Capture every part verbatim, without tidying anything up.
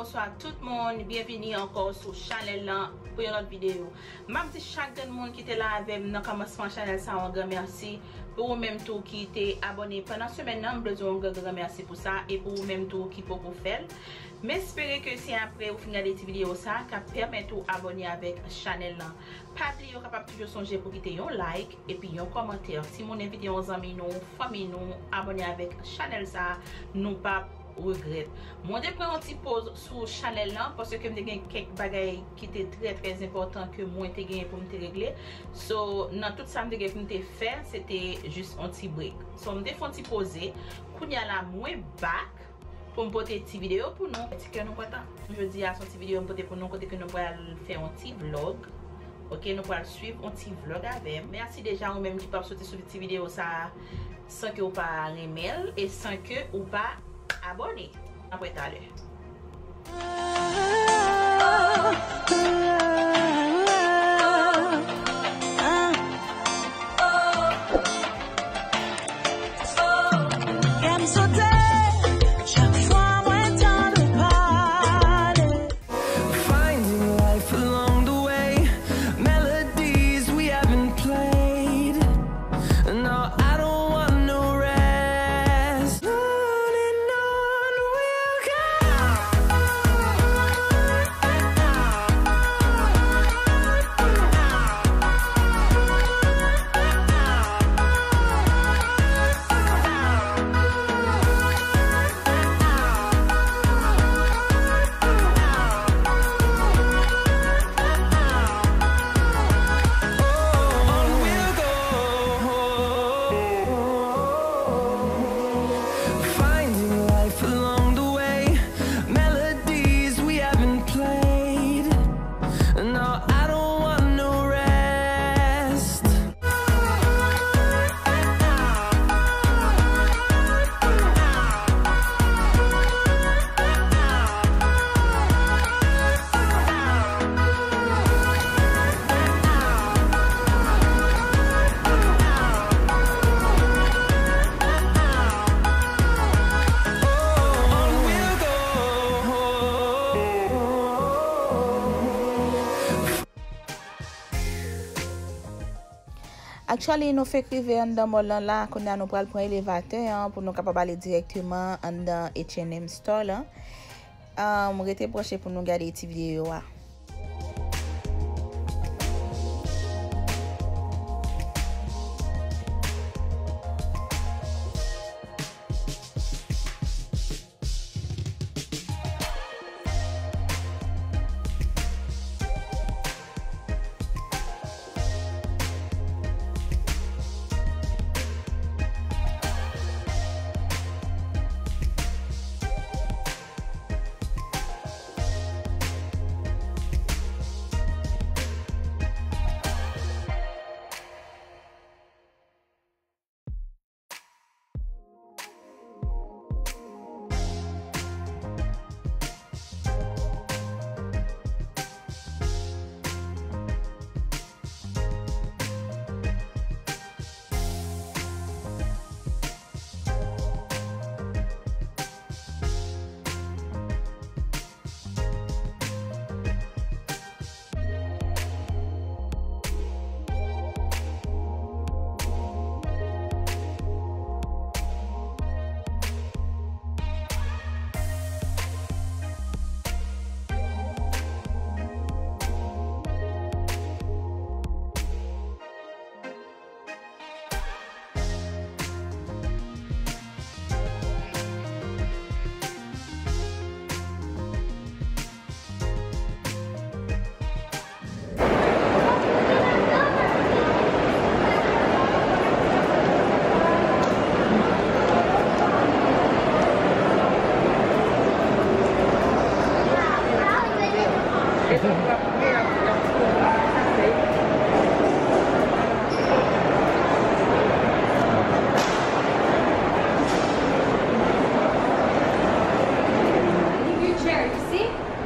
Bonswa tout moun, byenvini ankò sou chanèl lan pou yon lòt videyo. M ap di chak grenn moun ki te la avè m nan kòmansman chanèl sa yon gran mèsi. Pou ou menm tou ki te abòne pandan semèn nan, m vle di w yon gran, gran mèsi pou sa. E pou ou menm tou ki poko fè l, m espere ke se apre ou fin gade ti videyo sa k ap pèmèt ou abòne avèk chanèl lan. Pa bliye, ou kapab toujou sonje pou kite yon like epi yon kòmantè. Timoun, envite yon zanmi nou, fanmi nou, abòne avèk chanèl sa, nou p ap regrèt. Mwen te pran yon ti poz sou chanèl lan paske m te gen kèk bagay ki te trè, trè enpòtan ke mwen te genyen pou m te regle. So, nan tout sa m te gen pou m te fè, se te jis yon ti break. So, m te fè yon ti poze. Kounye a la, mwen back pou m pote ti videyo pou nou. Ti kè nou kontan. Jodi a, se yon ti videyo m pote pou nou kote ke nou pral fè yon ti vlog. Ok, nou pral swiv yon ti vlog avè m. Mèsi deja ou menm ki p ap soti sou ti videyo sa a san ke ou pa renmen l e san ke ou pa abòne. Apre talè. Kè m sote chak fwa mwen tande w pale. Finding life along the way, melodies we haven't played. No, I don't want no rest. On and on we'll go. Finding life along the way, melodies we haven't played. No, I don't want no rest. Actually, nou fenk rive anndan mall lan la. Kounye a, nou pral pran elevatè an pou nou kapab ale dirèkteman anndan H and M store lan. Um, rete branche pou nou gade ti videyo a.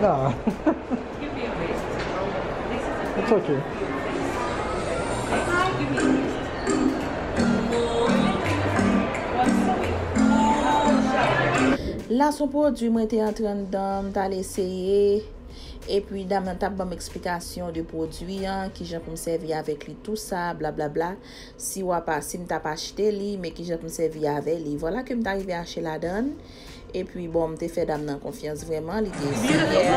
Nah. It's okay. La se yon pwodui mwen te antre anndan, m t al eseye. Epi dam nan t ap ban m eksplikasyon de pwodui an, kijan pou m sèvi avèk li, tou sa, blablabla. Si w ap, si m t ap achte li, men kijan pou m sèvi avè li. Vwala ke m t arive achte ladan l. Epi, bon, m te fè dam nan konfyans vrèman, li te serye.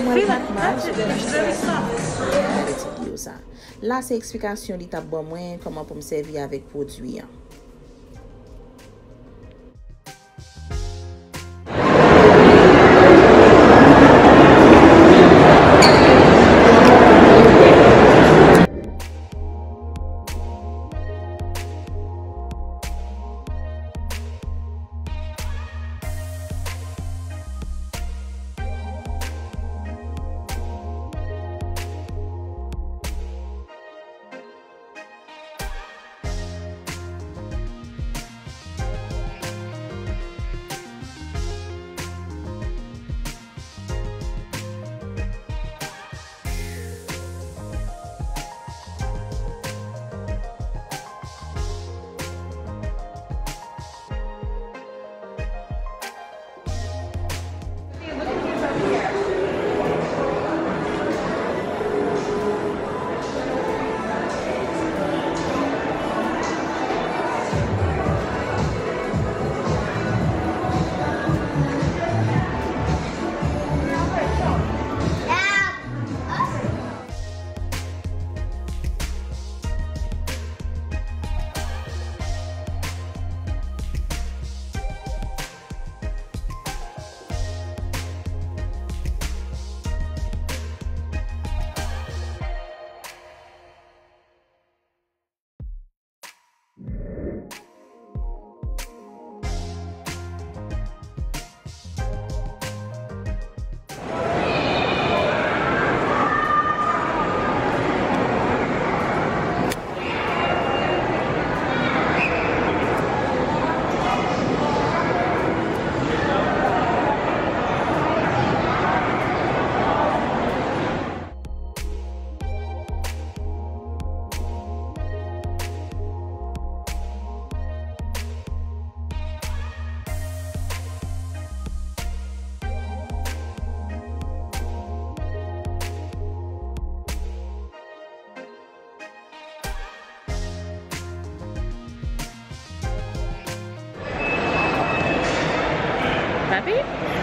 Mwen pa t mal, se pou sa. Gade ti videyo sa. La se eksplikasyon li t ap ban mwen, kòman pou m sèvi avèk pwodui an. Papi?